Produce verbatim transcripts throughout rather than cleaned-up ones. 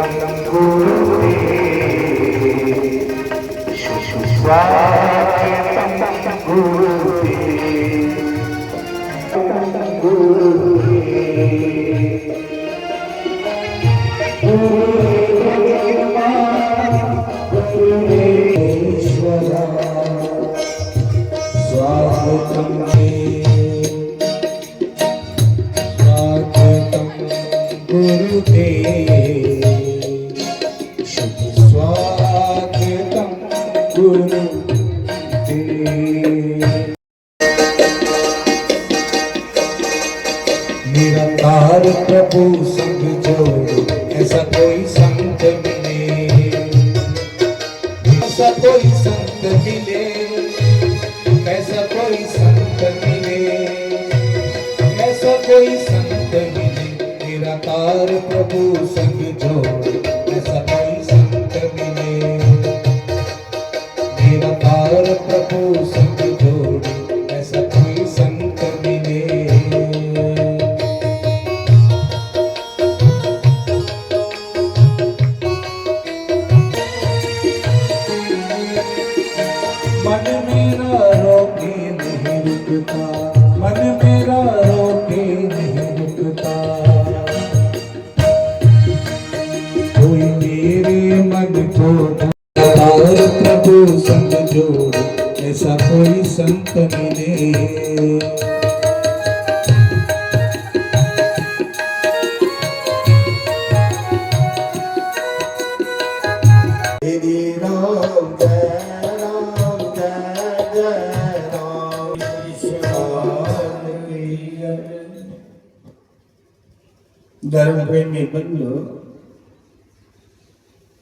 गुरुदेव, सुस्वागतं गुरुदेव, गुरुदेव। स्वागतं, स्वागतं गुरुदेव, शुभ स्वागतं गुरुदेव। निरंकार प्रभु संग जोड़, ऐसा कोई संत मिले, ऐसा कोई संत मिले, ऐसा कोई संत मिले, ऐसा कोई संत मिले। निरंकार प्रभु संग जोड़, ऐसा कोई संत मिले। निरंकार प्रभु संग जोड़, ऐसा कोई संत मिले। मन मेरा रोके नहीं रुकता, मन मेरा रोके नहीं रुकता। कोई मेरे मन को और प्रभु संग जोड़, ऐसा कोई संत मिले। श्री राम जय राम जय जय राम। धर्म प्रेमी बंधु,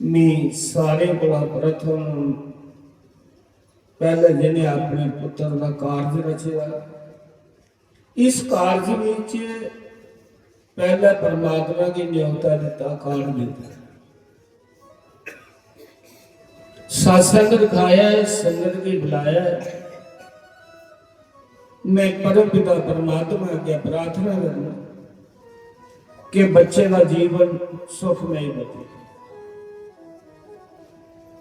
मी सारे कोला प्रथम पैह्ले जिन्हें अपने पुत्र दा कारज रचेआ, इस कारज विच पैह्ले परमात्मा गी न्योता दित्ता, कारज दित्ता। सत्संग रखाया ऐ, संगत गी बुलाया ऐ। मैं परम पिता परमात्मा अग्गें प्रार्थना करना कि बच्चे दा जीवन सुखमय बने।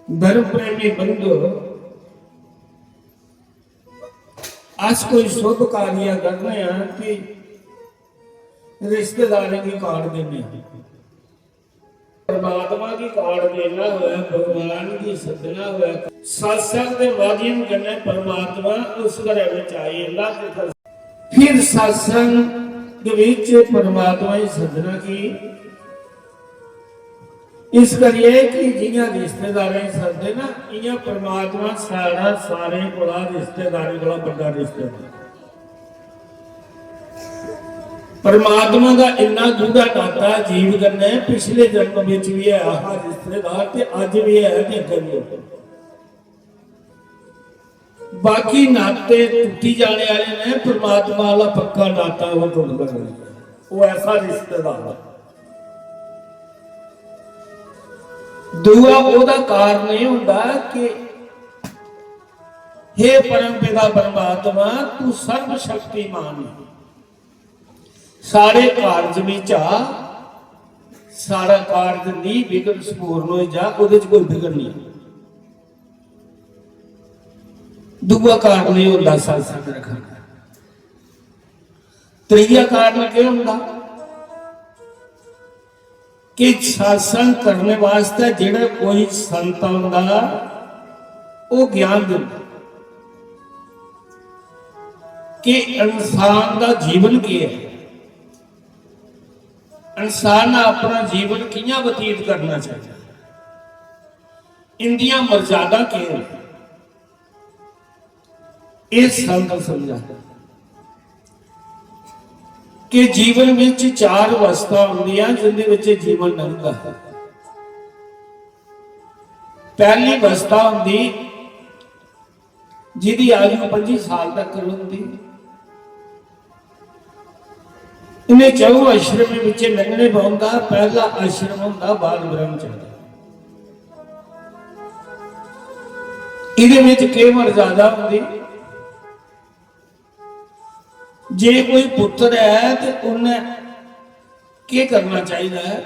धर्म प्रेमी बंधु, अस कोई शुभ कार्य करने आं कि रिश्तेदारें गी कार्ड देने आं। परमात्मा गी कार्ड देना होऐ, भगवान गी सद्दना होऐ, सत्संग दे माध्यम कन्नै परमात्मा उस घरै बिच आई जंदा जित्थै। फिर सत्संग दे विच परमात्मा गी सद्दना की इस करियै कि जि'यां रिश्तेदारें गी सद्दे ना, इ'यां परमात्मा साढ़ा सारें कोला रिश्तेदारें कोला बड्डा रिश्तेदार। परमात्मा दा इन्ना गूढ़ा नाता जीव कन्नै, पिछले जन्म बिच भी ऐ हा रिश्तेदार ते अज्ज भी ऐ ते अग्गें भी होग। बाकी नाते टुट्टी जाने आह्ले न, परमात्मा आह्ला पक्का नाता ओह् टुटदा नेईं। ओह् ऐसा रिश्तेदार ऐ। दूआ ओह्दा कारण एह् होंदा कि हे परम पिता परमात्मा, तू सर्वशक्तिमान है। साढ़े कारज बिच आ, साढ़ा कारज निर्विघ्न संपूर्ण होई जा, ओह्दे च कोई विघ्न नेईं। दूआ कारण एह् होंदा सत्संग रखना। त्रीया कारण केह् होंदा कि सत्संग करने वास्तै जेह्ड़ा कोई संत आंदा, ओह् ज्ञान दिंदा कि इंसान दा जीवन केह् ऐ, इंसान ने अपना जीवन कि'यां बतीत करना चाहिदा, इंदियां मर्यादा केह् न, एह् संत समझांदे कि जीवन विच चार अवस्था होंदियां जिंदे विच जीवन लंघदा है। पहली अवस्था होंदी जिदी आयु पंजी साल तक होंदी, इन्हें चौं आश्रमें बिच्चे लंघने पौंदा। पहला आश्रम होंदा बाल ब्रह्मचारी। इदे विच केवल ज्यादा होंदी, जे कोई पुत्र है ते उन्हें केह करना चाहिदा है?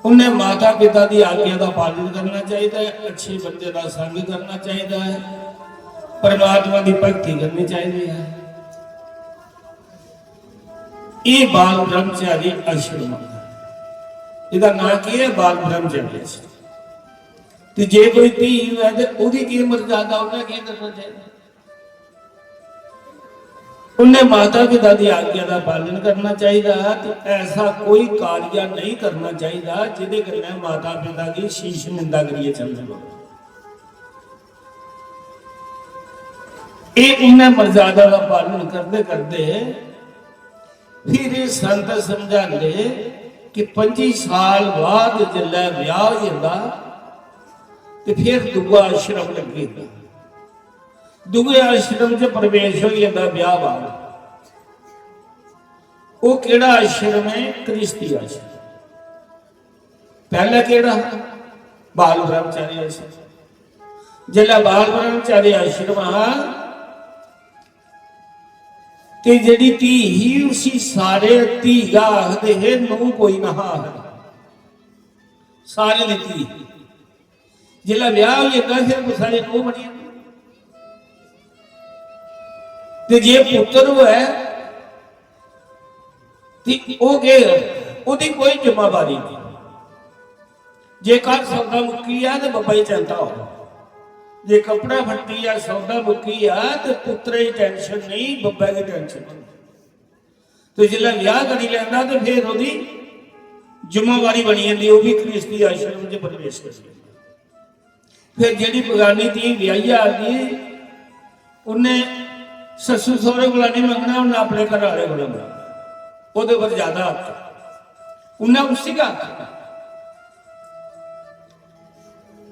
उन्हें माता पिता दी आज्ञा दा पालन करना चाहिदा है, अच्छे बंदे दा संग करना चाहिदा है, परमात्मा दी भक्ति करनी चाहिदी है। ये बाल ब्रह्मचारी आश्रम है। ਇਹਦਾ ਨਾਂ ਕੀ ਹੈ? ਬਾਲ ਬ੍ਰਹਮਚਾਰੀ ਆਸ਼ਰਮ। ਤੇ ਜੇ ਕੋਈ ਧੀ ਹੋਵੇ ਤੇ ਉਹਦੀ ਕੀ ਮਰਜ਼ਾਦਾ, ਉਹਨੇ ਕੀ ਕਰਨਾ ਚਾਹੀਦਾ? ਉਹਨੇ ਮਾਤਾ ਪਿਤਾ ਦੀ ਆਗਿਆ ਦਾ ਪਾਲਣ ਕਰਨਾ ਚਾਹੀਦਾ। ਤੇ ਐਸਾ ਕੋਈ ਕਾਰਜ ਨਹੀਂ ਕਰਨਾ ਚਾਹੀਦਾ ਜਿਹਦੇ ਕਰੇ ਮਾਤਾ ਪਿਤਾ ਦੀ ਸ਼ੀਸ਼ ਨਿੰਦਾ ਕਰੀਏ। ਚੰਦਨ ਇਹ ਉਹਨੇ ਮਰਜ਼ਾਦਾ ਦਾ ਪਾਲਣ ਕਰਦੇ ਕਰਦੇ ਫਿਰ ਇਹ ਸੰਤ ਸਮਝਾਉਂਦੇ ਕਿ ਪੰਜੀ ਸਾਲ ਬਾਅਦ ਜਿੱਲੇ ਵਿਆਹ ਹੋ ਜਾਂਦਾ ਤੇ ਫਿਰ ਦੂਆ ਆਸ਼ਰਮ ਲੱਗੇ, ਦੂਏ ਆਸ਼ਰਮ 'ਚ ਪ੍ਰਵੇਸ਼ ਹੋ ਜਾਂਦਾ ਵਿਆਹ ਬਾਅਦ। ਉਹ ਕਿਹੜਾ ਆਸ਼ਰਮ ਹੈ? ਕ੍ਰਿਸ਼ਤੀ ਆਸ਼ਰਮ। ਪਹਿਲਾ ਕਿਹੜਾ? ਬਾਲ ਬ੍ਰਹਮਚਾਰੀ ਆਸ਼ਰਮ। ਜਿਹੜਾ ਬਾਲ ਬ੍ਰਹਮਚਾਰੀ ਆਸ਼ਰਮ ਆ, ਤੇ ਜਿਹੜੀ ਧੀ ਹੀ ਉਸੀ ਸਾਰੇ ਧੀ ਦਾ ਆਖਦੇ ਹੈ, ਨੂੰ ਕੋਈ ਨਾ ਆਖਦਾ। ਸਾਰੇ ਦੀ ਧੀ। ਜਿਹੜਾ ਵਿਆਹ ਹੋ ਜਾਂਦਾ, ਫਿਰ ਉਹ ਸਾਰੇ ਨੂੰ ਬਣੀ। ਤੇ ਜੇ ਪੁੱਤਰ ਹੋਇਆ, ਤੇ ਉਹ ਕੀ? ਉਹਦੀ ਕੋਈ ਜ਼ਿੰਮੇਵਾਰੀ ਨਹੀਂ। ਜੇ ਘਰ ਸੌਦਾ ਮੁੱਕੀ ਆ ਤੇ ਬੱਬਾ ਹੀ ਚਿੰਤਾ ਹੋ। ਜੇ ਕੱਪੜਾ ਫੱਟੀ ਆ, ਸੌਦਾ ਮੁੱਕੀ ਆ, ਤੇ ਪੁੱਤਰ ਦੀ ਟੈਨਸ਼ਨ ਨਹੀਂ, ਬੱਬਾ ਦੀ ਟੈਨਸ਼ਨ। ਤੇ ਜਿੱਦਾਂ ਵਿਆਹ ਕਰੀ ਲੈਂਦਾ ਤੇ ਫਿਰ ਉਹਦੀ ਜ਼ਿੰਮੇਵਾਰੀ ਬਣੀ ਜਾਂਦੀ, ਉਹ ਵੀ ਕ੍ਰਿਸ਼ਤੀ ਆਸ਼ਰਮ 'ਚ ਪ੍ਰਵੇਸ਼ ਕਰ ਲੈਂਦਾ। ਫਿਰ ਜਿਹੜੀ ਬਗਾਨੀ ਧੀ ਵਿਆਹੀ ਆ ਗਈ, ਉਹਨੇ ਸੱਸੂ ਸਹੁਰੇ ਕੋਲ ਨਹੀਂ ਮੰਗਣਾ, ਉਹਨੇ ਆਪਣੇ ਘਰ ਵਾਲੇ ਕੋਲ ਮੰਗਣਾ। ਉਹਦੇ ਪਰ ਜ਼ਿਆਦਾ ਹੱਕ ਹੈ, ਉਹਨਾਂ ਉਸੇ ਦਾ ਹੱਕ ਹੈ।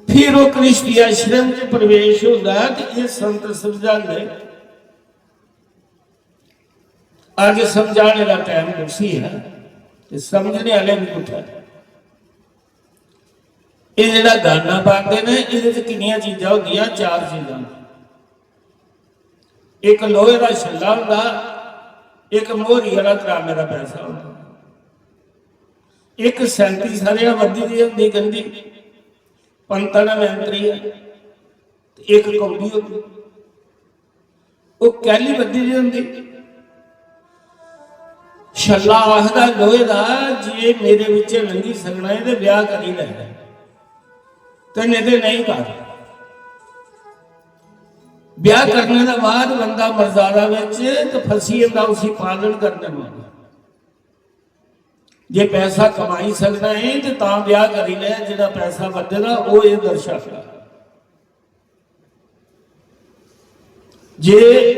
ਫਿਰ ਉਹ ਕ੍ਰਿਸ਼ਤੀ ਆਸ਼ਰਮ 'ਚ ਪ੍ਰਵੇਸ਼ ਹੁੰਦਾ ਤੇ ਇਹ ਸੰਤ ਸਮਝਾਉਂਦੇ, ਅੱਜ ਸਮਝਾਉਣ ਦਾ ਟਾਈਮ ਕੁਰਸੀ ਹੈ ਤੇ ਸਮਝਣੇ ਵਾਲੇ ਵੀ ਕੁੱਠਾ। ਇਹ ਜਿਹੜਾ ਗਾਨਾ ਪਾਉਂਦੇ ਨੇ, ਇਹਦੇ 'ਚ ਕਿੰਨੀਆਂ ਚੀਜ਼ਾਂ ਹੁੰਦੀਆਂ? ਚਾਰ ਚੀਜ਼ਾਂ। ਇੱਕ ਲੋਹੇ ਦਾ ਛੱਲਾ ਹੁੰਦਾ, ਇੱਕ ਮੋਹਰੀ ਵਾਲਾ ਤਰਾਮੇ ਦਾ ਪੈਸਾ ਹੁੰਦਾ, ਇੱਕ ਸੈਂਤੀ ਸਰਿਆਂ ਬੱਧੀ ਦੀ ਹੁੰਦੀ ਗੰਦੀ, ਪੰਤਾਂ ਨਾਲ ਮੈਂਤਰੀ ਹੈ, ਤੇ ਇੱਕ ਕੌਡੀ ਹੁੰਦੀ। ਉਹ ਕੈਲੀ ਬੱਧੀ ਦੀ ਹੁੰਦੀ। ਛੱਲਾ ਆਖਦਾ ਲੋਹੇ ਦਾ, "ਜੇ ਮੇਰੇ ਵਿੱਚ ਲੰਗੀ ਸਕਣਾ ਹੈ ਤੇ ਵਿਆਹ ਕਰੀ ਲੈ, ਤੇ ਨਹੀਂ ਤੇ ਨਹੀਂ ਕਰ।" ਵਿਆਹ ਕਰਨੇ ਦੇ ਬਾਅਦ ਬੰਦਾ ਮਰਜ਼ਾਦਾ ਵਿੱਚ ਤੇ ਫਸੀ ਜਾਂਦਾ, ਉਸੀ ਪਾਲਣ ਕਰਨੇ ਵਾਲਾ। ਜੇ ਪੈਸਾ ਕਮਾਈ ਸਕਦਾ ਹੈ ਤੇ ਤਾਂ ਵਿਆਹ ਕਰੀ ਲੈ, ਜਿਹੜਾ ਪੈਸਾ ਵੱਧਦਾ ਉਹ ਇਹ ਦਰਸ਼ਾਉਂਦਾ। ਜੇ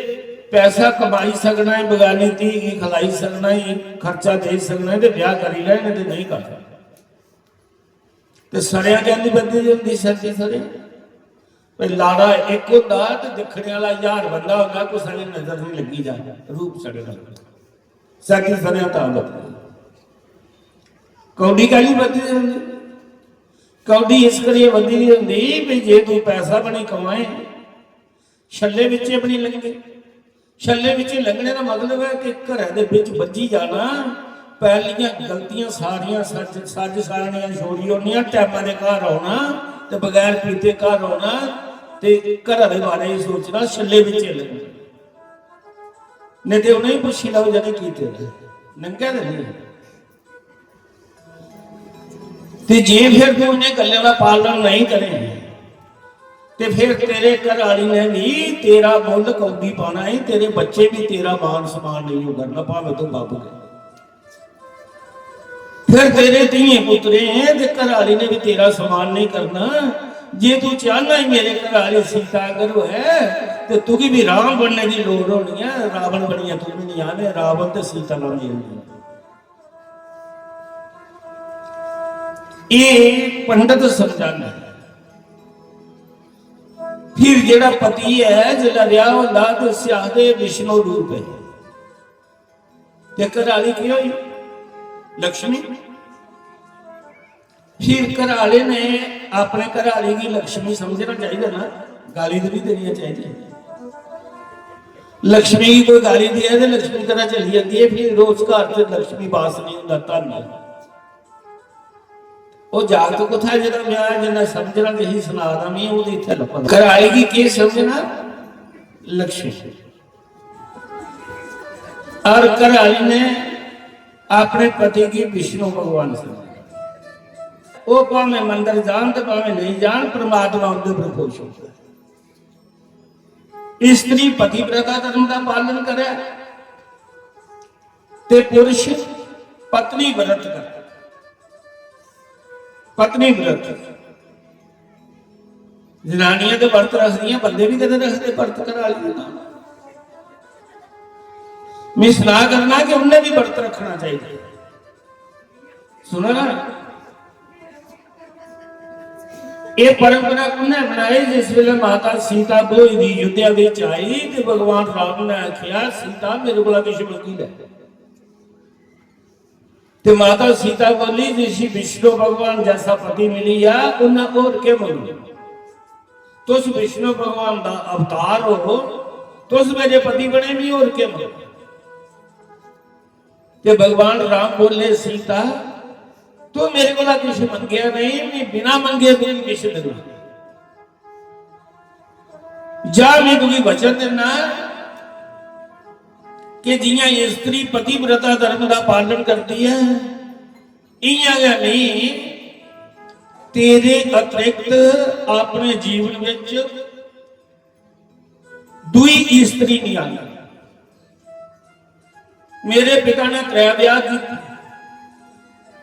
ਪੈਸਾ ਕਮਾਈ ਸਕਣਾ ਹੈ, ਬਗਾਨੀ ਧੀ ਕੀ ਖਿਲਾਈ ਸਕਣਾ ਹੈ, ਖਰਚਾ ਦੇ ਸਕਣਾ ਹੈ, ਤੇ ਵਿਆਹ ਕਰੀ ਲੈ, ਨਹੀਂ ਤੇ ਨਹੀਂ ਕਰ। ਤੇ ਸਰਿਆ ਕਹਿੰਦੀ ਬੰਦੀ ਦੀ ਹੁੰਦੀ, ਸੱਚੇ ਸਰੇ। ਤੇ ਲਾੜਾ ਇੱਕ ਹੁੰਦਾ ਤੇ ਦੇਖਣੇ ਵਾਲਾ ਹਜ਼ਾਰ ਬੰਦਾ ਹੁੰਦਾ, ਕੋਈ ਸਾਡੀ ਨਜ਼ਰ ਨਹੀਂ ਲੱਗੀ, ਜਾ ਰੂਪ ਸੜਦਾ। ਸੱਚੇ ਸਰਿਆ ਤਾਂ ਬਤ ਕੌਡੀ ਕਾਲੀ ਬੰਦੀ ਦੀ ਹੁੰਦੀ। ਕੌਡੀ ਇਸ ਕਰੀਏ ਬੰਦੀ ਦੀ ਹੁੰਦੀ ਵੀ ਜੇ ਤੂੰ ਪੈਸਾ ਬਣੀ ਕਮਾਏ, ਛੱਲੇ ਵਿੱਚ ਆਪਣੀ ਲੰਘੇ। ਛੱਲੇ ਵਿੱਚ ਲੰਘਣੇ ਦਾ ਮਤਲਬ ਹੈ ਕਿ ਘਰਾਂ ਦੇ ਵਿੱਚ ਵੱਜੀ ਜਾਣਾ, ਪਹਿਲੀਆਂ ਗਲਤੀਆਂ ਸਾਰੀਆਂ ਸੱਚ, ਸੱਚ ਸਾਰੀਆਂ ਛੋੜੀ ਹੋਣੀਆਂ, ਟਾਈਮਾਂ ਦੇ ਘਰ ਆਉਣਾ ਤੇ ਬਗੈਰ ਪੀਤੇ ਘਰ ਆਉਣਾ, ਤੇ ਘਰਾਂ ਦੇ ਬਾਰੇ ਹੀ ਸੋਚਣਾ, ਛੱਲੇ ਵਿੱਚ ਲੰਘਣਾ। ਨਹੀਂ ਤੇ ਉਹਨੇ ਹੀ ਪੁੱਛੀ ਲਓ, ਜਦ ਕੀਤੇ ਨੇ, ਲੰਘਿਆ ਤੇ ਨਹੀਂ। ਤੇ ਜੇ ਫਿਰ ਤੂੰ ਉਹਨੇ ਗੱਲਾਂ ਦਾ ਪਾਲਣ ਨਹੀਂ ਕਰੇ, ਤੇ ਫਿਰ ਤੇਰੇ ਘਰ ਵਾਲੀ ਨੇ ਵੀ ਤੇਰਾ ਮੁੱਲ ਕੌਡੀ ਪਾਣਾ ਹੈ, ਤੇਰੇ ਬੱਚੇ ਵੀ ਤੇਰਾ ਮਾਨ ਸਨਮਾਨ ਨਹੀਂ ਉਹ ਕਰਨਾ, ਭਾਵੇਂ ਤੂੰ ਬੱਬ ਗਏ। ਫਿਰ ਤੇਰੇ ਧੀਏ ਪੁੱਤਰੇ ਹੈ, ਤੇ ਘਰ ਵਾਲੀ ਨੇ ਵੀ ਤੇਰਾ ਸਨਮਾਨ ਨਹੀਂ ਕਰਨਾ। ਜੇ ਤੂੰ ਚਾਹਨਾ ਹੈ ਮੇਰੇ ਘਰ ਵਾਲੀ ਸੀਤਾ ਅਗਰ ਹੈ, ਤੇ ਤੂੰ ਵੀ ਰਾਮ ਬਣਨੇ ਦੀ ਲੋੜ ਹੋਣੀ ਹੈ। ਰਾਵਣ ਬਣੀਆਂ ਤੂੰ ਵੀ ਨਹੀਂ ਆਵੇਂ, ਰਾਵਣ ਤੇ ਸੀਤਾ ਨਾ ਮਿਲਣੀ। ਇਹ ਪੰਡਤ ਸਮਝਾਉਂਦਾ। ਫਿਰ ਜਿਹੜਾ ਪਤੀ ਹੈ, ਜਿਹੜਾ ਵਿਆਹ ਹੁੰਦਾ, ਤੇ ਉਸੇ ਆਖਦੇ ਵਿਸ਼ਨੂੰ ਰੂਪ ਹੈ। ਤੇ ਘਰ ਵਾਲੀ ਕੀ ਹੋਈ? ਲక్ష్ਮੀ। ਫਿਰ ਘਰ ਵਾਲੇ ਨੇ ਆਪਣੇ ਘਰ ਵਾਲੀ ਦੀ ਲక్ష్ਮੀ ਸਮਝਣਾ ਚਾਹੀਦਾ ਨਾ, ਗਾਲੀ ਤੇ ਨਹੀਂ ਦੇਣੀਆਂ ਚਾਹੀਦੀਆਂ। ਲక్ష్ਮੀ ਦੀ ਕੋਈ ਗਾਲੀ ਦੇ ਤੇ ਲక్ష్ਮੀ ਤਰ੍ਹਾਂ ਚਲੀ ਜਾਂਦੀ ਹੈ, ਫਿਰ ਉਸ ਘਰ 'ਚ ਲక్ష్ਮੀ ਵਾਸ ਨਹੀਂ ਹੁੰਦਾ। ਧੰਨ ਹੈ। ओह् जागत कुत्थै जेह्ड़ा ब्याह, जिन्ना समझना ते ही सना दा, मी ओह् इत्थै लब्भा दा। घरै आह्ली गी केह् समझना? लक्ष्मी। और घरै आह्ली ने अपने पति गी विष्णु भगवान समझेआ। ओह् भामें मंदर जान ते भामें नेईं जान, परमात्मा उं'दे पर खुश होंदा। स्त्री पतिव्रता धर्म का पालन करे ते पुरुष पत्नी व्रत करे। पत्नी व्रत, जनानियां ते व्रत रखदियां, बंदे भी कदें रखदे व्रत, घरा आह्ली दे नाल। मैं सलाह करना कि उन्हें भी व्रत रखना चाहिए। सुनो ना, ये परंपरा कुन्ने बनाई? जिस वेले माता सीता ब्योही दी अयोध्या विच आई ते भगवान राम ने आख्या, "सीता, मेरे कोला किश मंगी लै।" ते माता सीता बोली, "जिसी विष्णु भगवान जैसा पति मिली गया, उन्हें और के मंगना? तुस विष्णु भगवान दा अवतार हो, तुस मेरे पति बने भी, और के मंगना?" ते भगवान राम बोले, "सीता, तू मेरे कोला किश मंगेआ नहीं, मैं बिना मंगे तुगी किश देना। जा, मैं तुगी वचन देना कि जियां स्त्री पतिव्रता धर्म का पालन करती है, इयां गै मैं तेरे अतिरिक्त अपने जीवन विच दुई स्त्री नहीं आनी।" मेरे पिता ने त्रै ब्याह कीते,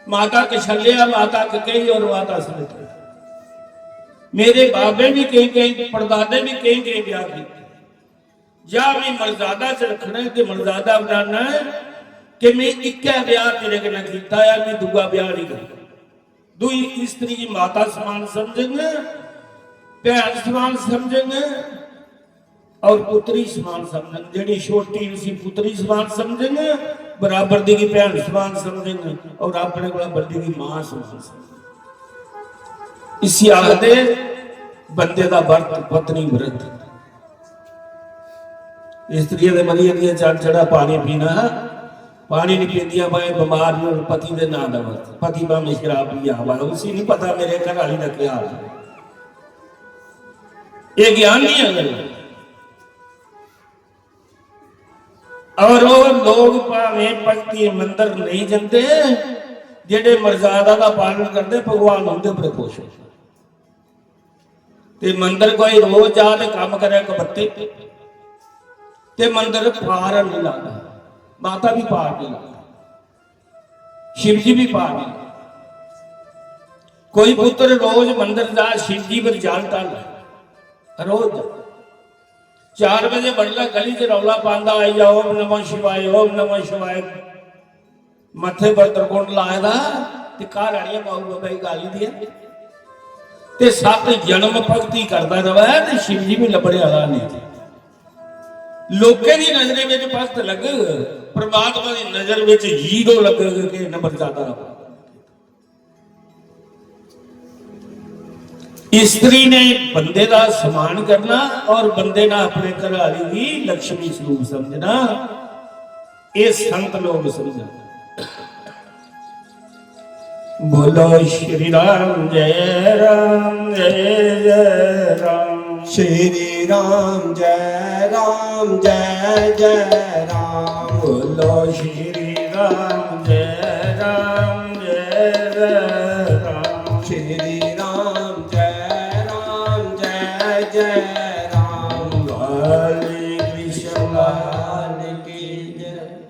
माता कशल्या, माता ककेई और माता सुमित्रा। मेरे बाबे भी कई कई, परदादे भी कई कई ब्याह कीते। जा मैं मर्यादा च रखना है ते मर्यादा बनाना है कि मैं इक्कै ब्याह तेरे कन्नै कीता है, मैं दूआ ब्याह नहीं करना। दुई स्त्री गी माता समान समझन, भैन समान समझन और पुत्री समान समझन। जेड़ी छोटी उसी पुत्री समान समझन, बराबर दी गी भैन समान समझन और अपने कोला बड्डी गी मां समान समझन। इसी आखदे बंदे दा व्रत, पत्नी व्रत। स्त्रियां दे मरी जंदियां, चल छड़ा पानी पीना, पानी नहीं पींदियां, भाएं बमार न, पति दे नां दा व्रत, पति भावें शराब पिया हुआ, उसी नहीं पता मेरे घर वाली का क्या हाल है। ये ज्ञान नहीं है। और वो लोग भावें भक्ति मंदर नहीं जंदे, जेड़े मर्यादा का पालन करते, भगवान उनके पर खुश हो। ते मंदर कोई रोज जा ते कम्म करे कबत्ते, ते मंदर पार नहीं लगदा, माता भी पार नहीं लगदा, शिव जी भी पार नहीं लगदा। कोई पुत्र रोज मंदर जा, शिव जी पर जल ढाले, रोज जा। चार बजे बडलै गली च रौला पांदा, "आई जा, ओम नमः शिवाय, ओम नमः शिवाय।" मत्थे पर त्रिकुंड लाए दा ते घर आनियै माऊ बब्बै गी गाली देआ ते सत्त जन्म भक्ति करदा रवै ते शिव जी बी लब्भने आह्ला नेईं। लोकें दी नजरें बिच भक्त लग्गग, परमात्मा दी नजर बिच हीरो लग्गग कि नंबर ज्यादा। स्त्री ने बंदे दा सम्मान करना और बंदे ने अपने घर आली गी लक्ष्मी स्वरूप समझना, ये संत लोग समझन। बोलो श्री राम जय राम जय जय राम। श्री राम जय राम जय जय राम। बोलो श्री राम जय राम जय जय राम। श्री राम जय राम जय जय राम। काली कृष्ण लाल की जय।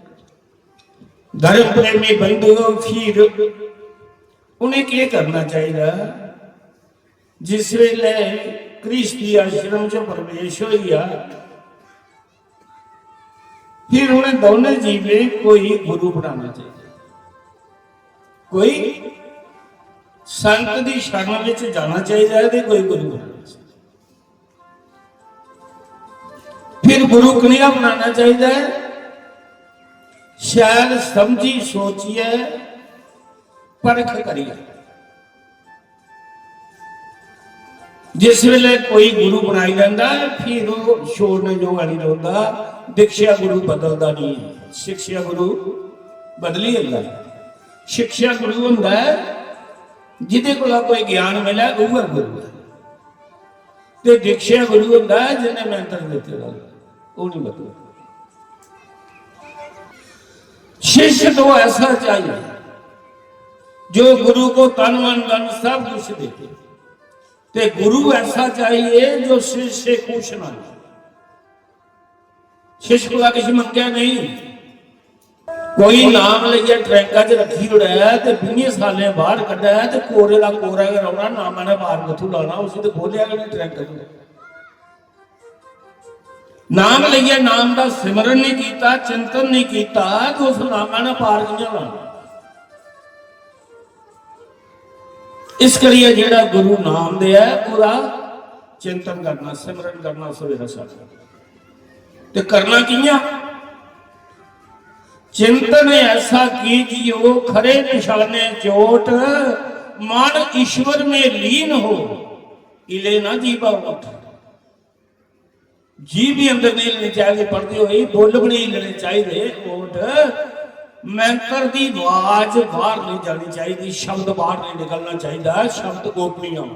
धर्म प्रेमी बंधुओं, फिर उन्हें केह् करना चाहिदा? जिस वेले गृहस्थी आश्रम च प्रवेश होई जा, फिर उन्हें दोनों जीवें कोई गुरु बनाना चाहिए, कोई संत दी शरण विच जाना चाहिए ते कोई गुरु बनाना चाहिए। फिर गुरु कनेहा बनाना चाहिए? शैल समझी सोचियै परख करियै। जिस वेले कोई गुरु बनाई लैंदा ऐ, फिर ओह् छोड़ने जोगा नहीं रौंह्दा। दीक्षा गुरु बदलदा नहीं ऐ, शिक्षा गुरु बदली जंदा ऐ। शिक्षा गुरु होंदा ऐ जिदे कोला कोई ज्ञान मिलै, उ'ऐ गुरु ऐ। ते दीक्षा गुरु होंदा ऐ जिन्ने मंत्र दित्ते दा होंदा, ओह् नहीं बदलदा। शिष्य तो ऐसा चाहिए जो गुरु को तन मन धन सब कुछ दे, ते गुरु ऐसा चाहिए जो शिष्य से कुछ ना ले। शिष्य कोला किश मंगेआ नहीं। कोई नाम लेइयै टैंका च रक्खी ओड़ै ते बीहें सालें बाहर कड्ढै ते कोरे दा कोरा गै रौह्ना, नामा ने पार कुत्थूं लाना? उसी ते खोह्लेआ गै नहीं टैंका च। नाम लेइयै नाम दा सिमरन नहीं कीता, चिंतन नहीं कीता, ते उस नामा ने पार कि'यां लाना? इस करियै जेह्ड़ा गुरु नाम देआ ऐ, ओह्दा चिंतन करना, सिमरन करना सवेरा साजरा। ते करना कि'यां? चिंतन ऐसा कीजियो, खरे निशाने चोट, मन ईश्वर में लीन हो, इले ना जीवा ओट। जीभ भी अंदर नहीं लेनी चाहिए, पढ़दे होई बोल भी नहीं लेने चाहिए। ओट, मंत्र दी आवाज बाहर नहीं जानी चाहिए, शब्द बाहर नहीं निकलना चाहिए, शब्द गोपनीय हो।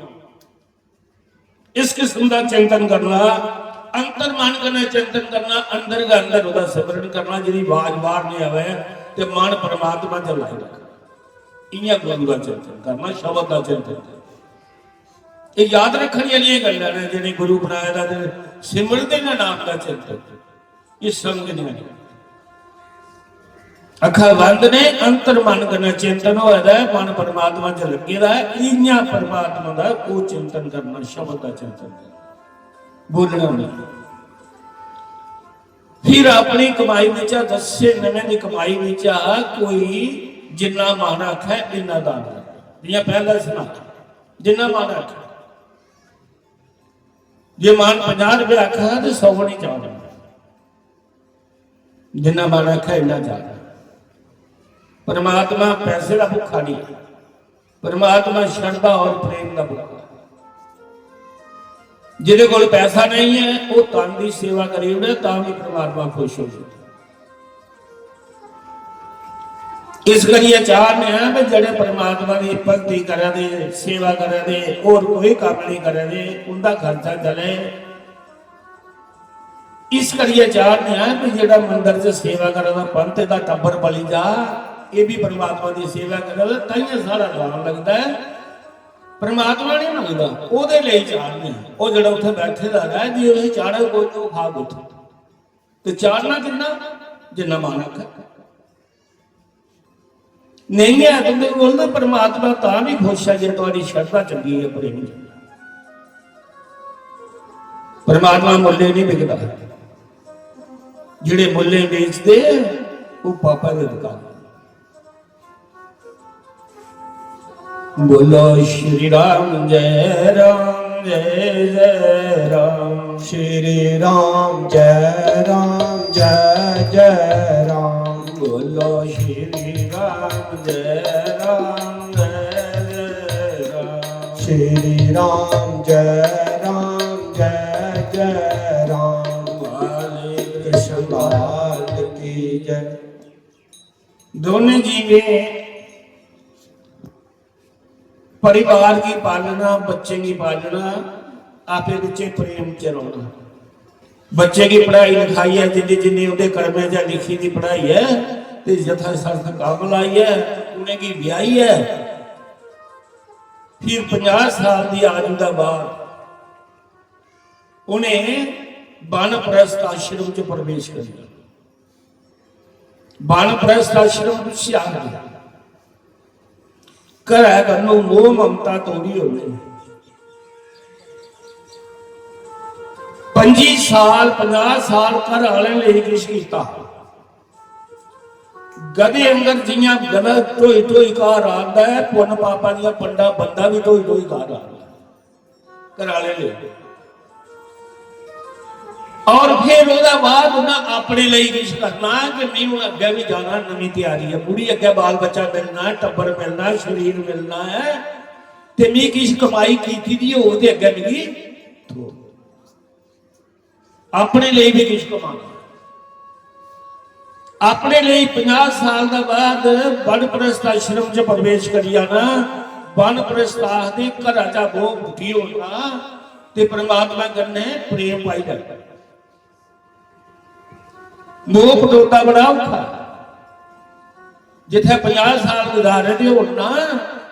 इस किस्म का चिंतन करना, अंतर मन कन्नै चिंतन करना, अंदर गै अंदर ओह्दा सिमरन करना, जेह्दी आवाज बाहर नहीं आवे, ते मन परमात्मा च लाई रखना। इ'यां गुरु दा चिंतन करना, शब्द दा चिंतन करना। एह् याद रक्खने आह्लियां गल्लां न, जि'नें गुरु बनाए दा ते सिमरदे न नाम दा चिंतन। एह् समझने आह्ली। अक्खां बंद ने, अंतर मन कन्नै चिंतन होआ दा ऐ, मन परमात्मा च लग्गे दा ऐ। इ'यां परमात्मा दा ओह् चिंतन करना, शब्द दा चिंतन करना, बोलना नहीं। फिर अपनी कमाई बिचा, दस्सें दिनें दी कमाई बिचा कोई जिन्ना मन आखै इन्ना दान करना। जि'यां पैह्लें सनाया, जिन्ना मन आखै। जे मन पंजाह् रपेऽ आखै ते सौ नहीं चाढ़ना, जिन्ना मन आखै इन्ना चाढ़ना। परमात्मा पैसे दा भुक्खा नहीं, परमात्मा श्रद्धा और प्रेम दा भुक्खा। जिदे कोल पैसा नहीं है, वो तन दी सेवा करी ओड़े, तां भी परमात्मा खुश हो जाए। इस करियै चाहने आं कि जेह्ड़े परमात्मा दी भक्ति करै दे, सेवा करै दे, होर कोई कम्म नहीं करै दे, उंदा खर्चा चले। इस करियै चाहने आं कि जेह्ड़ा मंदर च सेवा करै दा, पंत दा टब्बर पली जा, एह् भी परमात्मा दी सेवा करै दा, ताइयें साढ़ा दान लगदा ऐ। परमात्मा नहीं मंगदा, ओह्दे लेई चाढ़ने आं। ओह् जेह्ड़ा उत्थै बैठे दा ऐ, जे उसी चाढ़े कोई, ओह् खाग उत्थै। ते चाढ़ना किन्ना? जिन्ना मन आखै। नहीं है तुंदे कोल, ते परमात्मा तां भी खुश ऐ जे तुहाड़ी श्रद्धा चंगी ऐ, प्रेम चंगा। परमात्मा मुल्ले नहीं बिकदा। जेह्ड़े मुल्ले बेचदे, ओह् पापा दे अधिकारी। बोलो श्री राम जय राम जय जय राम। श्री राम जय राम जय जय राम। बोलो श्री राम जय राम जय जय राम। श्री राम जय राम जय जय राम। बोले कृष्ण लाल की जय। दोनों जीवें परिवार की पालना, बच्चें की पालना, आपे बिच्चे प्रेम च रौहना। बच्चे की पढ़ाई लिखाई ऐ, जिन्नी जिन्नी उंदे कर्में च लिखी दी पढ़ाई ऐ, ते यथासंस्था कम्म लाई ऐ, उ'नेंगी ब्याही ऐ। फिर पंजाह् साल दी आयु दा बाद उ'नें वानप्रस्थ आश्रम च प्रवेश करी लिया। वानप्रस्थ आश्रम च आखदे, घरै कन्नू मोह ममता तोड़ी होवे। पंजी साल, पंजाह् साल घर आह्लें लेई किश कीता। गधे आंगर जियां गधा ढोई ढोई घर आंदा ऐ, पुन्न पापा दियां पंडां बंदा भी ढोई ढोई घर आंदा ऐ। घरै आह्ले लेई। और फिर ओह्दे बाद उन्नै अपने लेई किश करना कि में हून अग्गें बी जाना, नमीं त्यारी ऐ, कुड़ी अग्गें बाल बच्चा मिलना ऐ, टब्बर मिलना ऐ, शरीर मिलना ऐ, ते में किश कमाई कीती दी होग ते अग्गें मिगी थ्होग। अपने लेई भी किश कमाना। अपने लेई पंजाह् साल दा बाद वानप्रस्थ आश्रम च प्रवेश करी जाना। वानप्रस्थ आखदे, घरा चा मोह मुक्की होना ते परमात्मा कन्नै प्रेम पाई लैना। मोह पटोदा बड़ा औखा। जित्थै पंजाह साल गुजारे दे होन ना,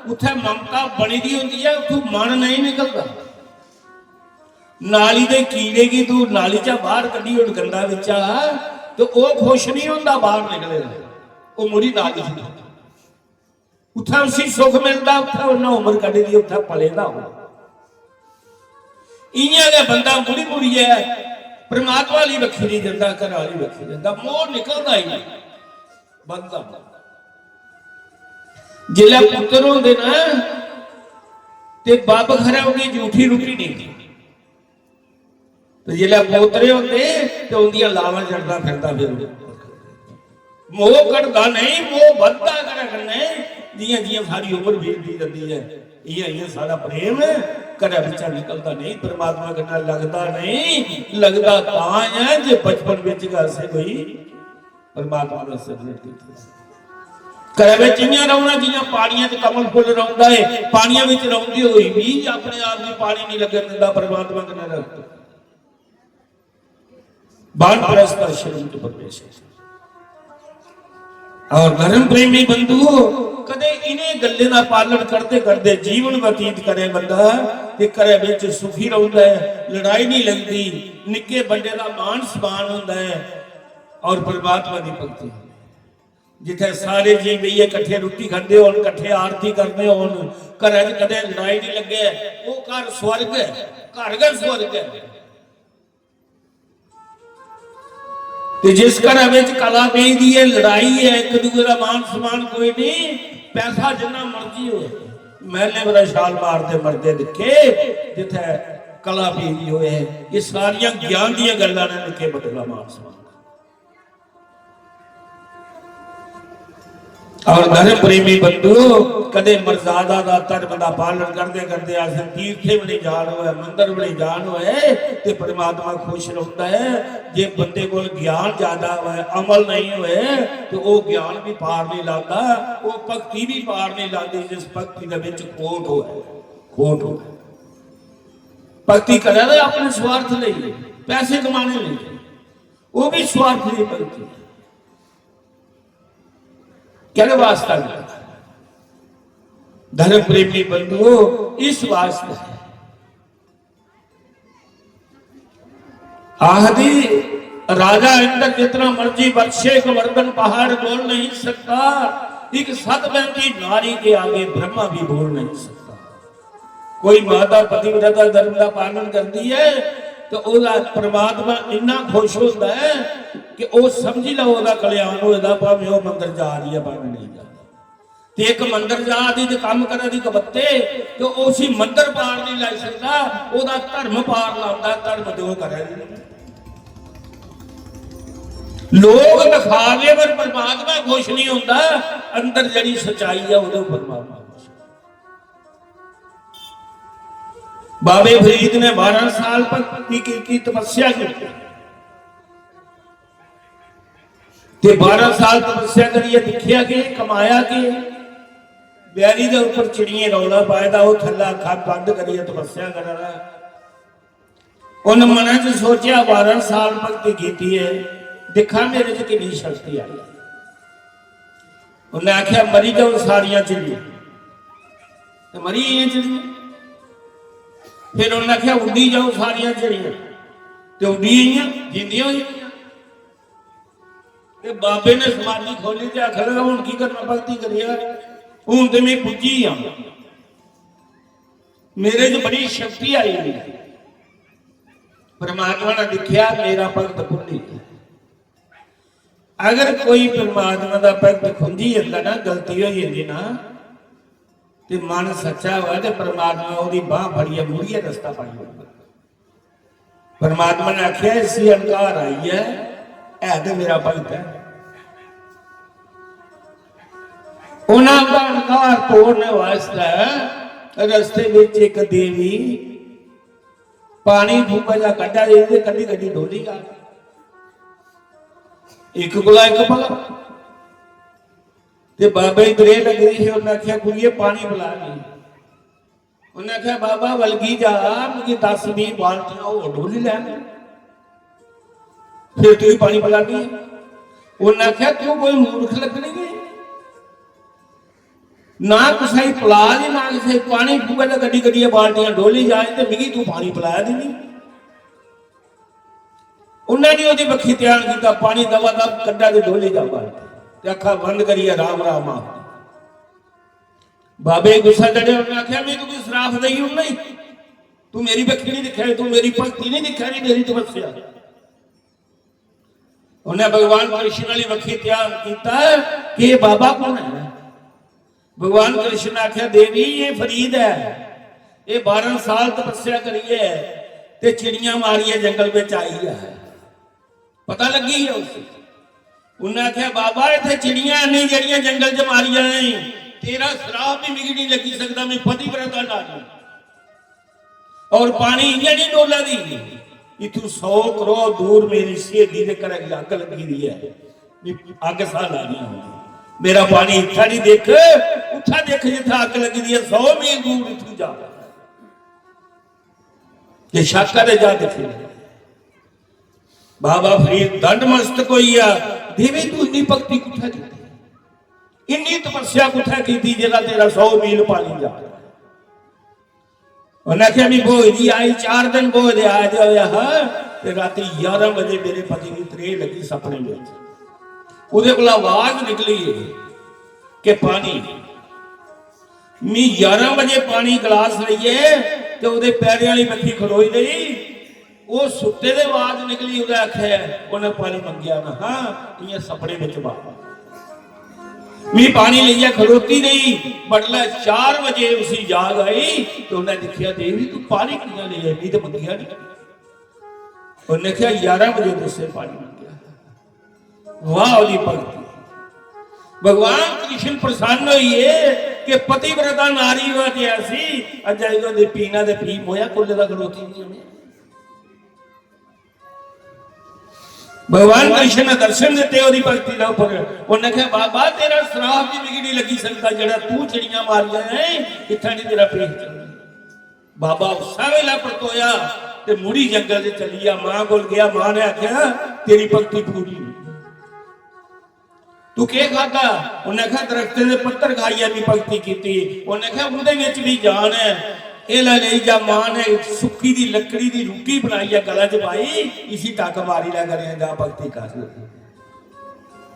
उत्थै ममता बनी दी होंदी ऐ, उत्थूं मन नेईं निकलदा। नाली दे कीड़े गी तू नाली चा बाहर कड्ढी ओड़ गंदा बिच्चा, ते ओह् खुश नहीं होंदा बाहर निकले दा, ओह् मुड़ी नाली च। उत्थै उसी सुख मिलदा, उत्थै उन्नै उम्र कड्ढी दी, उत्थै पले दा होंदा। इ'यां गै बंदा मुड़ी मुड़ियै परमात्मा आह्ली बक्खी नहीं जंदा, घरा आह्ली बक्खी जंदा, मोह निकलदा ही नहीं। बंदा जिसलै पुत्तर होंदे ना, ते बब्ब खरै उं'दी जूठी रुट्टी नेईं खंदा। ते जिसलै पोतरे होंदे ते उं'दियां लावां चढ़दा फिरदा फिर। मोह घटदा नेईं, मोह बधदा घरै कन्नै। जि'यां जि'यां सारी उम्र बीतदी जंदी ऐ, इ'यां इ'यां साढ़ा प्रेम घरै बिच्चा निकलदा नेईं, परमात्मा कन्नै लगदा नेईं। लगदा तां ऐ जे बचपन बिच गै असें कोई परमात्मा दा सिमरन कीता। घरै बिच इ'यां रौह्ना जि'यां पानियै च कमल फुल्ल रौंह्दा ऐ, पानियै बिच रौंह्दे होई बी अपने आप गी पानी नेईं लग्गन दिंदा, परमात्मा कन्नै रौंह्दा। वानप्रस्थ आश्रम च प्रवेश है। और धर्म प्रेमी बंधुओ, कदे इन्हें गल्लें दा पालन करदे करदे जीवन व्यतीत करे बंदा, ते घरै बिच सुखी रौंह्दा ऐ, लड़ाई नहीं लगदी, निक्के बड्डे दा मान सम्मान होंदा ऐ और परमात्मा दी भक्ति होंदी ऐ। जिथे सारे जी बेहियै कट्ठे रुट्टी खंदे होन, कट्ठे आरती करदे होन, घरै च कदें लड़ाई नहीं लग्गे, ओह् घर स्वर्ग ऐ, घर गै स्वर्ग ऐ। ते जिस घरै बिच कला पेई दी ऐ, लड़ाई ऐ, इक दूए दा मान सम्मान कोई नहीं, पैसा जिन्ना मर्जी होए, मैले बड़ा छाल मारदे मरदे दिक्खे, जिथे कला पेई दी होए। ये सारियां ज्ञान दियां गल्लां ने, निक्के बड्डे दा मान सम्मान। और धर्म प्रेमी बंधुओ, कदे मर्यादा दा, धर्म दा पालन करदे करदे अस तीर्थे भी नहीं जान होए, मंदर भी नहीं जान होए, ते परमात्मा खुश रौंह्दा ऐ। जे बंदे कोल ज्ञान ज्यादा होए, अमल नहीं होए, ते ओह् ज्ञान भी पार नहीं लांदा, ओह् भक्ति भी पार नहीं लांदी, जिस भक्ति दे विच खोट होए, खोट होए। भक्ति करै दा अपने स्वार्थ लेई, पैसे कमाने लेई, ओह् भी स्वार्थ दी भक्ति। केह्दे वास्तै? धर्म प्रेमी बंधुओ, इस वास्तै। आखदी, राजा इंद्र जितना मर्जी बरसे, गोवर्धन पहाड़ डोल नहीं सकता, एक सतबंदी नारी के आगे ब्रह्मा भी बोल नहीं सकता। कोई माता पतिव्रता धर्म का पालन करती है, तो ओह्दा परमात्मा इन्ना खुश होता है कि ओह् समझी लैओ, ओह्दा कल्याण होए दा, भावें ओह् मंदर जा दी ऐ, भावें नेईं जा दी। ते इक मंदर जा दी ते कम्म करा दी कबत्ते, ते उसी मंदर पार नहीं लाई सकदा, ओह्दा धर्म पार लांदा, धर्म ते ओह् करै दी। लोक दिखावे पर परमात्मा खुश नहीं होता, अंदर जेह्ड़ी सच्चाई ऐ, ओह्दे पर परमात्मा खुश। बाबे फरीद ने बारह साल भक्ति की, की तपस्या की। ते बारह साल तपस्या करियै दिक्खेआ कि कमाया कि बैरी दे उप्पर चिड़ियें रौला पाए दा, ओह् थल्लै अक्खां बंद करियै तपस्या करा दा। उन मनै च सोचेआ, बारह साल भक्ति कीती ऐ, दिक्खां मेरे च किन्नी शक्ति आई। उन्नै आखेआ, "मरी जाओ सारियां चिड़ियां।" ते मरी गेइयां चिड़ियां। फिर उन्नै आखेआ, "उड्डी जाओ सारियां चिड़ियां।" ते उड्डी गेइयां, जींदियां होई गेइयां। ते बाबे ने समाधि खोली ते आखन लगा, "हुन की करना भक्ति करियै? हुन ते मैं पुज्जी गेआ। मेरे च बड़ी शक्ति आई गेई।" परमात्मा ने दिक्खेआ, मेरा भक्त भुल्ली गेआ। अगर कोई परमात्मा दा भक्त खुंझी जंदा ना, गलती होई जंदी ना, ते मन सच्चा होऐ ते परमात्मा ओह्दी बांह फड़ियै मुड़ियै रस्ता पाई ओड़दा। परमात्मा ने आखेआ, "इसी अहंकार आई ऐ, है ते मेरा भक्त ऐ।" उन्हां दा अहंकार तोड़ने वास्तै रस्ते विच इक देवी पानी खूहा चा कड्ढा दी ते कड्ढी कड्ढी डोली जा। इक कोला इक भला। ते बाबे गी त्रेह् लग्गी दी ही, उन्नै आखेआ, "कुड़िये, पानी पला ली।" उन्हें आख्या, "बाबा, बलगी जा, मिगी दस बीह बाल्टियां होर डोली लैन, फिर तुगी पानी पिलानी है।" उन्हें आख्या, "तू कोई मूर्ख लगनी है, ना कुसै गी पिला दी, ना कुसै गी पानी, तू कहता गड्डी गड्डियै बाल्टियां डोली जाए ते मिगी तू पानी पिलाया देनी।" उन्हें नहीं ओदी बक्खी ध्यान किया, पानी दवा दब कड्डा ते डोली जा बाल्टी, ते अखा बंद करिए राम राम आख। बाबे गी गुस्सा चढ़ेआ, उन्हें आख्या, "मैं तुगी श्राप देई ओड़ना ही, तू मेरी बक्खी नहीं दिक्खेआ, तू मेरी भक्ति नहीं दिक्खेआ, नहीं मेरी तपस्या।" उन्हें भगवान कृष्ण वाली बक्खी ध्यान किया कि ये बाबा कौन है। भगवान कृष्ण ने आख्या, "देवी, ये फरीद है, ये बारह साल तपस्या करिए ते चिड़ियां मारिए जंगल में आई है, पता लगी है उसे।" उन्हें आख्या, "बाबा, इत्थे चिड़ियां नहीं जेड़ियां जंगल च मारियां नहीं, तेरा श्राप भी मिगी नहीं लगी सकता, मैं पतिव्रता नारी।" और पानी इयां नहीं डोला दी, इथू सौ करोड़ दूर मेरी सहेली दे घरै गी अग्ग लगी दी है, भी अग्ग साह लानी होंदी। मेरा पानी इत्था नहीं दिख, उत्था दिख जित्थे अग्ग लगी दी है, सौ मील दूर इथू जा। जे शक करे जा दिख। बाबा फरीद दंड मस्तक होई गया, "देवी, तू इन्नी भक्ति कुत्थै कीती, इन्नी तपस्या कुत्थै कीती जेह्ड़ा तेरा सौ मील पानी जा?" उन्हें आखेआ, "मी भोए दी आई, चार दिन भोए दे आए दे होया हा, ते राती ग्यारह बजे मेरे पति गी त्रेह् लगी सपने बिच। ओह्दे कोला आवाज निकली कि पानी।" मी ग्यारह बजे पानी गलास लेइयै ते ओह्दे पैरें आह्ली बक्खी खड़ोई गेई। ओह् सुत्ते दे आवाज निकली, ओह्दे आखेआ, उन्हें पानी मंगेआ ना, हां, इ'यां सपने बिच बाबा। मी पानी लेइयै खड़ोती रेही, बडलै चार बजे उसी जाग आई ते उन्हें दिक्खेआ, "देवी, तू पानी कि'यां लेई आई? मी ते मंगेआ नहीं।" उन्हें आखेआ, "ग्यारह बजे तुसें पानी मंगेआ।" वाह, ओह्दी भक्ति। भगवान कृष्ण प्रसन्न होइए कि पतिव्रता नारी होआ ते ऐसी, अज्ज आई ओह्दे पीना ते पी मोया कुल्ले दा खड़ोती दी उ'नें। भगवान कृष्ण ने दर्शन दिते ओह्दी भक्ति दे उप्पर। उन्हें कहा, "बाबा, तेरा श्राप भी मिगी नहीं लगी सकता, जेड़ा तू चिड़ियां मारियां है, इत्थै नहीं तेरा पेट चलना।" बाबा उस्सै वेला परतोया ते मुड़ी जंगल च चली गया। मां कोल गया, मां ने आख्या, "तेरी भक्ति पूरी नहीं।" तू केह् खादा? उन्हें आखेआ, "दरख्तें दे पत्तर खाइयै मी भक्ति कीती।" उन्हें आखेआ, "उं'दे बिच बी जान ऐ। एह् लै लेई जा।" मां ने सुक्की दी लकड़ी दी रुट्टी बनाइयै गला च पाई, "इसी टक्क मारी लै, करें जा भक्ति कर।"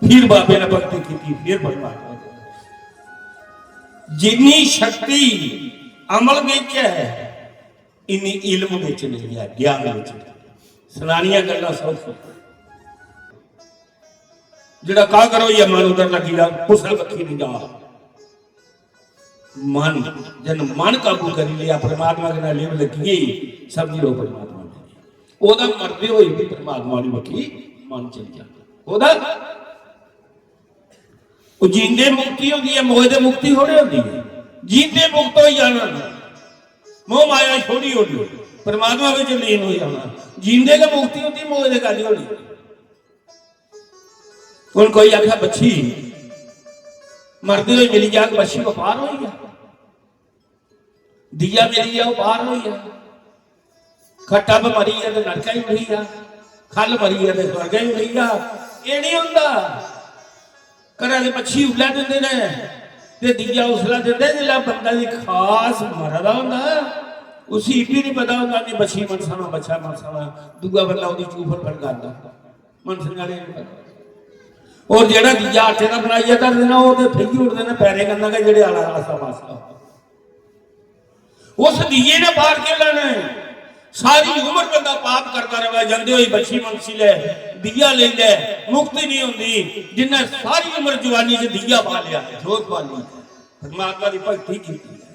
फिर बाबे ने भक्ति कीती, फिर परमात्मा ने। जिन्नी शक्ति अमल बिच है, इन्नी इल्म बिच नहीं है, ज्ञान बिच नहीं। सनानियां गल्लां सौखियां। जेड़ा काकर होइया मन उधर लगी जा, कुसै बक्खी नहीं जा। मन, जन मन काबू करी लिया, परमात्मा कन्नै लिव लगी गई, समझी लो परमात्मा ने। ओह्दा मरदे होई भी परमात्मा दी बक्खी मन चली जाता। ओह्दा, ओह् जींदे मुक्ति होंदी है, मोए दे मुक्ति थोड़े होंदी है। जींदे मुक्त होई जाना, मोह माया छोड़ी होनी, परमात्मा बिच लीन हो जाना। जींदे गै मुक्ति होंदी, मोए दे गल्ल होनी। हुन कोई आखै बच्छी मरदे होई मिली जाग, बच्छी बपार होई गेआ, दिया मिली गेआ, ओह् पार होई गेआ, खट्टा पर मरी गेआ ते नरकै ही उठी गेआ, खल मरी गेआ ते स्वर्गै ही उठी गेआ। एह् निं होंदा। घरै दे बच्छी उल्लै दिंदे न ते दिया उसलै दिंदे जिसलै बंदा दी खास मरा दा होंदा। उसी इब्बी निं पता होंदा कि बच्छी मनसा ना, बच्छा मनसा ना, दूआ बंदा ओह्दी चूफर फड़कांदा। मनसने आह्ले गी पता। और जेह्ड़ा दिया आटे दा बनाइयै धर देना, ओह् ते फेंकी ओड़दे न पैरें कन्नै गै, जेह्ड़े आला आसा पासा। उस दिये ने पार केह् लैना ऐ? सारी उम्र बंदा पाप करदा र'वै, जंदे होई बच्छी मनसी लै, दिया लेई लै, मुक्ति नहीं होंदी। जिन्नै सारी उम्र जवानी च दिया बालेआ, जोत बाली, परमात्मा दी भक्ति कीती ऐ,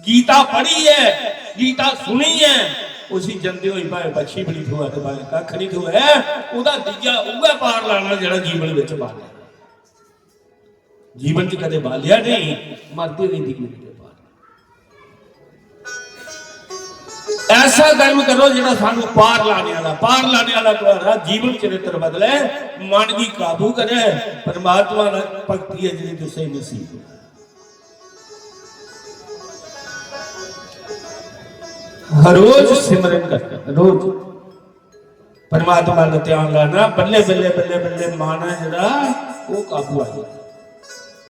गीता पढ़ी ऐ, गीता सुनी ऐ, उसी जंदे होई भाएं बच्छी बी निं थ्होऐ ते भाएं कक्ख निं थ्होऐ, ओह्दा दिया उ'ऐ पार लाना जेह्ड़ा जीवन बिच बालेआ। जीवन च कदे बालेआ नहीं, मरदे होई दिये निं पार। ऐसा कर्म करो जेह्ड़ा सानू पार लाने आह्ला, पार लाने आह्ला तुम्हारा जीवन चरित्र बदले, मन गी काबू करे। परमात्मा ने भक्ति है जेह्ड़ी तुसें नसीब। रोज सिमरन करना, रोज परमात्मा दा ध्यान लाना। बल्ले बल्ले बल्ले बल्ले मन ऐ जेह्ड़ा, ओह् काबू आई जाना।